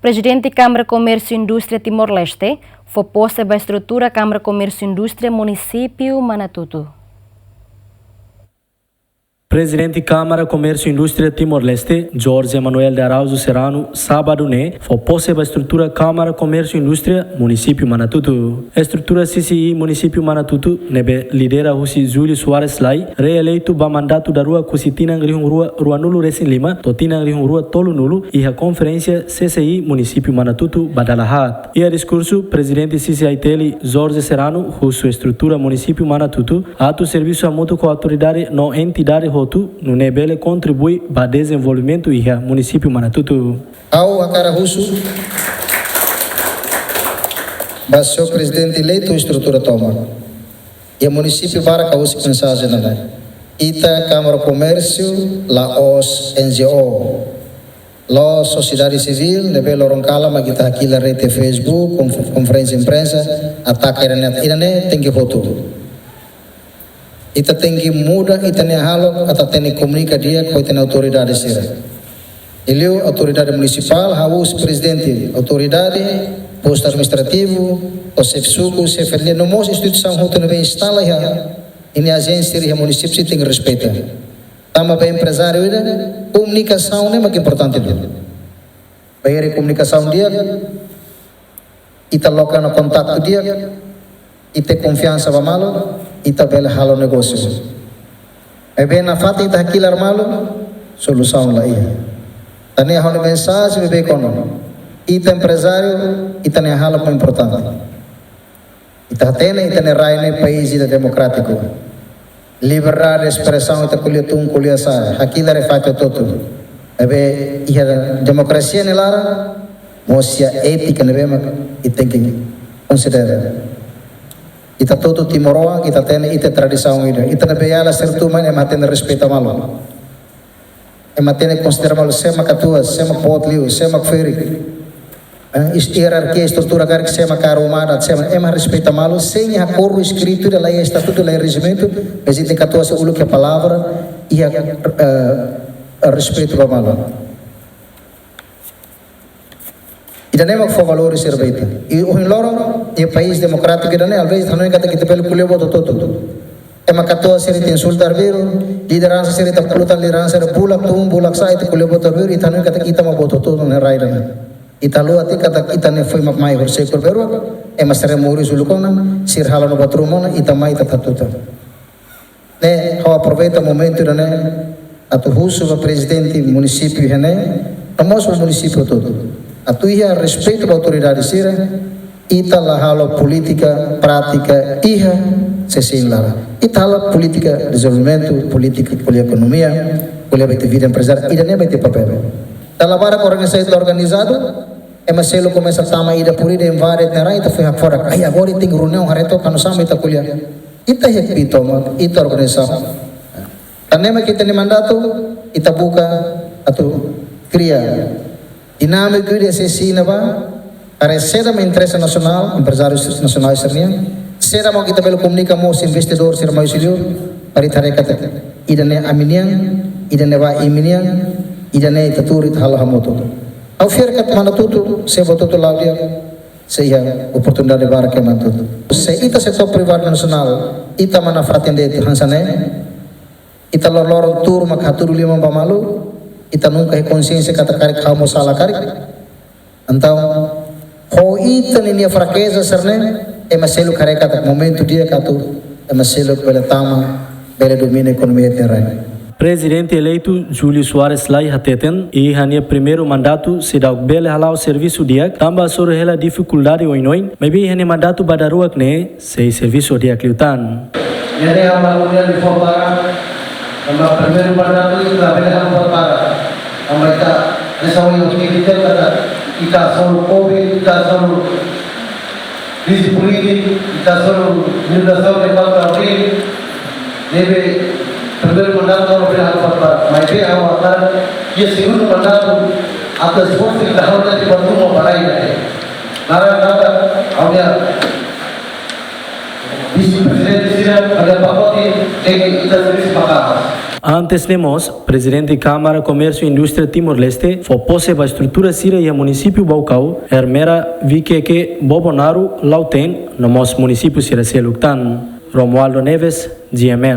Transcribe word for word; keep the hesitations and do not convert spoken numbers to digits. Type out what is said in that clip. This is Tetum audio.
Prezidente Kámara Komérsiu Indústria Timor-Leste fó pose ba estrutura Kámara Komérsiu Indústria Munisípiu Manatutu. Prezidente Kámara Komérsiu Indústria Timor-Leste, Jorge Manuel de Araújo Serrano, sábadu ne'e, fó pose ba estrutura Kámara Komérsiu Indústria Munisípiu Manatutu. Estrutura C C I Munisípiu Manatutu, ne'ebé lidera husi Júlio Soares Lai, reeleitu ba mandatu daruak husi tinan rihun rua ruanulu-resin-lima to'o tinan rihun rua tolunulu, iha konferénsia C C I Munisípiu Manatutu ba dala haat. Iha diskursu, Prezidente C C I T L, Jorge Serrano, husu estrutura Munisípiu Manatutu atu servisu hamutuk ho autoridade no entidade hotu, nune'e bele kontribui ba dezenvolvimentu iha Munisípiu Manatutu. Ha'u hakarak husu ba señór Prezidente eleitu estrutura tomak. Iha munisípiu barak ha'u husik mensajen ne'e. Ita Kámara Komérsiu la'ós N G O, la'ós sosiedade sivíl, ne'ebé loron kalan mak ita hakilar iha Facebook, konf-, konferénsia imprensa, ataka ida-ne'e, ida-ne'e tenke hotu. Ita tenke muda ita-nia hahalok atu hatene komunika di'ak ho ita-nia autoridade sira. Liuliu autoridade munisipál, ha'u husu prezidente autoridade, postu administrativu, ho xefe suku, xefe aldeia, no mós instituisaun hotu ne'ebé instala iha, iha ajénsia iha munisípiu sira tenke respeita. Tanba ba emprezáriu ida, komunikasaun ne'e mak importante liu. Ba iha komunikasaun di'ak, ita loke ona kontaktu di'ak, ita konfiansa ba malu, ita bele halo negósiu. Maibé nafatin ita hakilar malu, solusaun la iha. Tan ne'e ha'u-nia mensajen beibeik ona. Ita emprezáriu, ita-nia hahalok importante. Ita hatene ita-nia rai ne'e país ida demokrátiku. Liberdade de espresaun ita ko'alia tun, ko'alia sa'e, hakilar iha fatin hotu-hotu. Maibé iha demokrasia nia laran, mós iha étika ne'ebé mak ita tenke konsidera. Ita hotu-hotu timoroan, ita hatene ita tradisaun ida. Ita ne'ebé iha sira tun mai ne'e ema hatene respeita malu. Ema hatene konsidera malu sé mak katuas, sé mak boot liu, sé mak ferik. Eh, is-, hierarkia estrutura karik sé mak karu umada, sé mak, ema respeita malu, sein iha akordu eskritu ida, la iha estatutu, la iha rejimentu, mas ita katuas uluk iha palavra, iha, eh, respeitu ba malu. Ida-ne'e mak fó valór sira ba ita. I ohin loron, iha país demokrátiku ida-ne'e, alvés hanoin katak ita bele ko'alia buat hotu-hotu. Ema katuas sira ita insulta arbiru, lideransa sira ita pluta, lideransa sira bulak tun, bulak sa'e, ita ko'alia buat arbiru, ita hanoin katak ita mak buat hotu-hotu iha rai ida-ne'e. Ita haluha tiha katak ita ne'e foin mak mai horisehik ho arbiru, ema sira moris uluk ona, sira halo ona buat ruma ona, ita mai ita tatuta. Ne'e, ha'u aproveita momentu ida-ne'e atu husu ba prezidente munisípiu iha ne'e, no mós ba munisípiu hotu-hotu. Atu iha respeitu ba autoridade sira, ita la halo polítika prátika iha C C I nia laran. Ita halo polítika dezenvolvimentu, polítika, polítika ekonomia, polítika ba ita vida emprezáriu, ida-ne'e mak ita papél. Dala barak organiza-, organizadu, ema seluk komesa tama ida por ida, invade ita-nia rai, ita foin hakfodak. Ai, agora ita tenke reuniaun haree took hanesan mak ita ko'alia. Ita iha Kbiit tomak, ita organiza. Tan ne'e mak ita-nia mandatu, ita buka atu kria dinámiku ida C C I ne'ebá, haree saida mak interese nasionál, emprezáriu nasionál sira-nian, saida mak ita bele komunika mós investidór sira mai husi liur, para ita haree katak ida-ne'e ami-nian, ida-ne'ebá imi-nian, ida-ne'e ita tuur ita halo hamutuk. Ha'u fiar katak Manatutu, se buat hotu-hotu la'o di'ak, sei iha oportunidade barak iha Manatutu. Se ita setór privadu nasionál, ita mak nafatin de'it hanesan ne'e, ita loroloron tuur mak hatudu liman ba malu, ita nunka iha konxiénsia katak karik ha'u mós sala karik. Entaun, ho ita ninia frakeza sira-ne'e, ema seluk haree katak momentu di'ak atu ema seluk bele tama, bele domina ekonomia ita-nia rai. Prezidente eleitu Júlio Soares Lai hateten, iha nia primeiru mandatu seidauk bele hala'o servisu di'ak, tanba hasoru hela difikuldade oin-oin, maibé iha nia mandatu ba daruak ne'e, sei servisu di'ak liután. Jadi, ha'u-nia ko'alia fó para, tanba primeiru mandatu ita bele halo fó para. Tanba ita, hanesan ohin ita, ita, ita hasoru covid, ita hasoru krize polítika, ita hasoru inundasaun de Kota Abril, ne'ebé primeiru mandatu ha'u bele halo fó para. Maibé ha'u hakarak, iha segundu mandatu, atu esforsu ita halo atu bele tama ba rai ne'e. Naran katak, ha'u-nia vise-prezidente sira, ha'u-nia pakote, tenke ita servisu maka'as. Antes ne'e mós, Prezidente Kámara Komérsiu Indústria Timor-Leste fó pose ba estrutura sira iha munisípiu Baucau, Ermera, Viqueque, Bobonaro, Lautém, no mós munisípiu sira seluk tan. Romualdo Neves, G M N.